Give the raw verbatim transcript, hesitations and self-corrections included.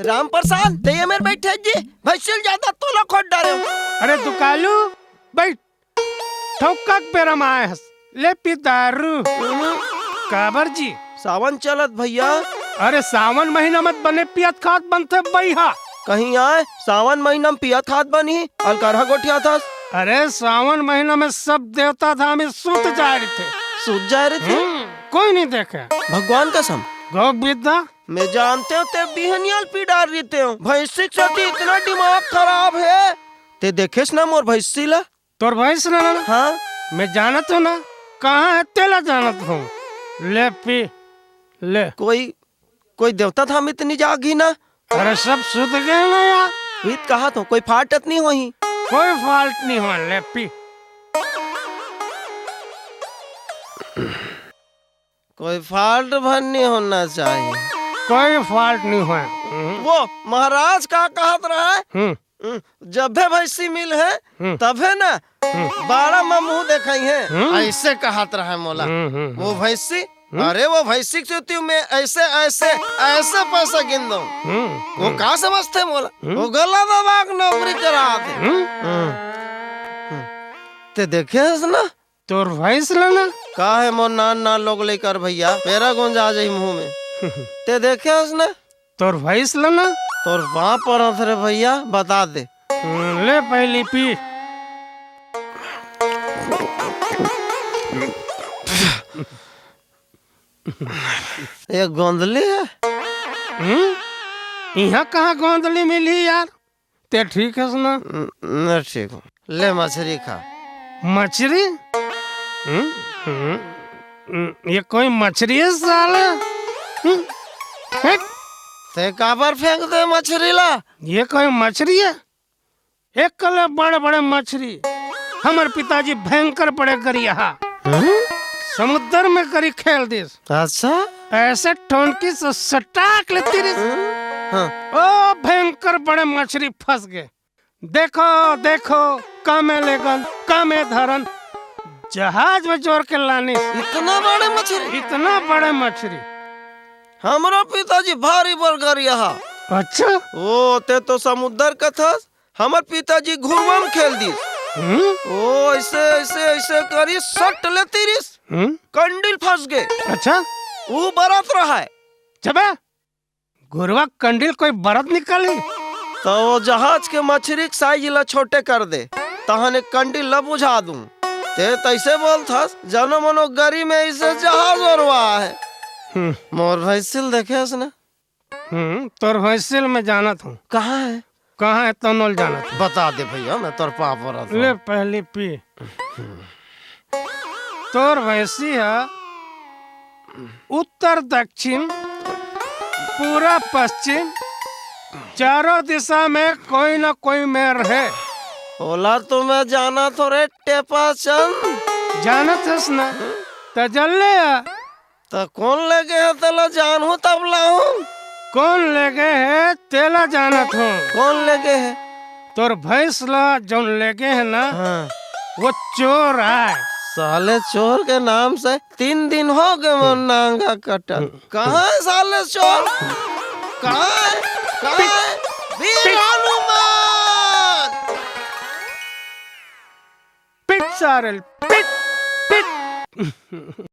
राम प्रसाद, ते ये मेर बैठे जी, भैंसिल ज्यादा तोला खोट डारे। अरे दुकालू, बैठ। ठोका के बेरा म आए हस, ले पी दारू। काबर जी? सावन चलत भैया। अरे सावन महीना म बने पियत खात बनथे बइहा। कहीं आए, सावन महीना म पियत खात बनही, अलकरहा गोठियाथस। अरे सावन महीना म सब देवता धामी सुत जाए रहिथे। सुत जाए रहिथे? हम्म, कोई नहीं देखे। भगवान कसम। गौ बिद्दा। मैं जानते हूँ ते बिहनिया ल पी डार रहिते हो। भैंसी के सेती इतना दिमाग खराब है। ते देखेस ना मोर भैंसी ला? तोर भैंस ला ना? हाँ। मैं जानत हूँ ना, कहाँ है तेला जानत हूँ। ले पी, ले। कोई, कोई देवता धामी त नहीं जागी ना? अरे सब सुत गए ना यार। वही त कहा तो, कोई फाटत नहीं होही। कोई फाल्ट नहीं हो, ले पी। कोई फाल्ट भर नहीं होना चाहिए। कोई फाल्ट नहीं होए। हम्म। वो महाराज का कहत रहा है? हम्म। हम्म, जब भी भैंसी मिल है, हम्म। तभे ना हम्म। बाड़ा म मुंह देखाई है। हम्म। ऐसे कहत रहा है मोला। हम्म, हम्म, वो हम्म। भैंसी, हम्म। अरे वो भैंसी के सेती मैं ऐसे, ऐसे, ऐसे पैसा गिन दूं। हम्म, वो हम्म। का समझते मोला? हम्म। वो गला दबा के नौकरी करा दे। हम्म। हम्म। हम्म। ते देखे हस ना? तोर भैंस ल ना? का है मोर नान नान लोग लेकर भैया, पेरा गोंजा जाही मुंह में। ते देखे हस ना? तोर भैंस ल ना? तोर बाप परत रे भैया, बता दे। हम्म, ले पहली पी। ये गोंदली है? हम्म? यहाँ कहाँ गोंदली मिली यार? ते ठीक हस ना? न, न ठीक हूँ। ले मछरी खा। मछरी? हम्म, हम्म, हम्म, ये कोई मछरी है साला? हम्म, हट। ते काबर फेंक दे मछरी ला? ये कोई मछरी है? एक कले बड़े बड़े मछरी। हमर पिताजी भयंकर बड़े गरियाहा। हम्म? समुद्र में करी खेल दिस। अच्छा? ऐसे ठोनकी से सटाक लेती रही। हाँ। ओ भयंकर बड़े मछरी फंस गए। देखो, देखो, कमे लेगन, कमे धरन, जहाज में जोर के लानी। इतना बड़े मछरी? इतना बड़े मछरी। हमरो पिताजी भारी बड़ गरियाहा। अच्छा? ओ, ते तो समुद्र कथस, हमर पिताजी घुरवा म खेल दिस। हम्म? ओ, ऐसे, ऐसे, ऐसे करी सट लेती रिस। हम्म? कंडिल फंस गए। अच्छा? ऊ बरत रहा है। चबे? घुरवा कंडिल कोई बरत निकाली? तो वो जहाज के मछरी के साइज ला छोटे कर दे, तहने कंडिल ला बुझा दूं। ते तैसे बोलथस, जनो मनो गरी में ऐसे जहाज ओरवा है। हम्म। मोर भैंसिल देखे हस ना? हम्म, तोर भैंसिल मैं जानत हूँ। कहाँ है? कहाँ है तौनोल जानत हूँ। बता दे भैया, मैं तोर पाँव परत हूँ। ले पहली पी। तोर भैंसी है उत्तर दक्षिण, पूरा पश्चिम, चारों दिशा में कोई ना कोई में रहे। ओला तो मैं जानत हूँ रे टेपा चंद। जानत हस ना? त जल ले आ। त कोन लेगे हे तेला जानहूं तब लाहूं। कोन लेगे हे तेला जानत हूं। कोन लेगे हे? तोर भैंस ला जौन लेगे हे ना, हाँ। वो चोर आय। साले चोर के नाम से तीन दिन हो गए मोर नांगा कटत। हम्म। कहाँ है साले चोर? कहाँ है? कहाँ है? वीर हनुमान! पिट सारे, पिट, पिट।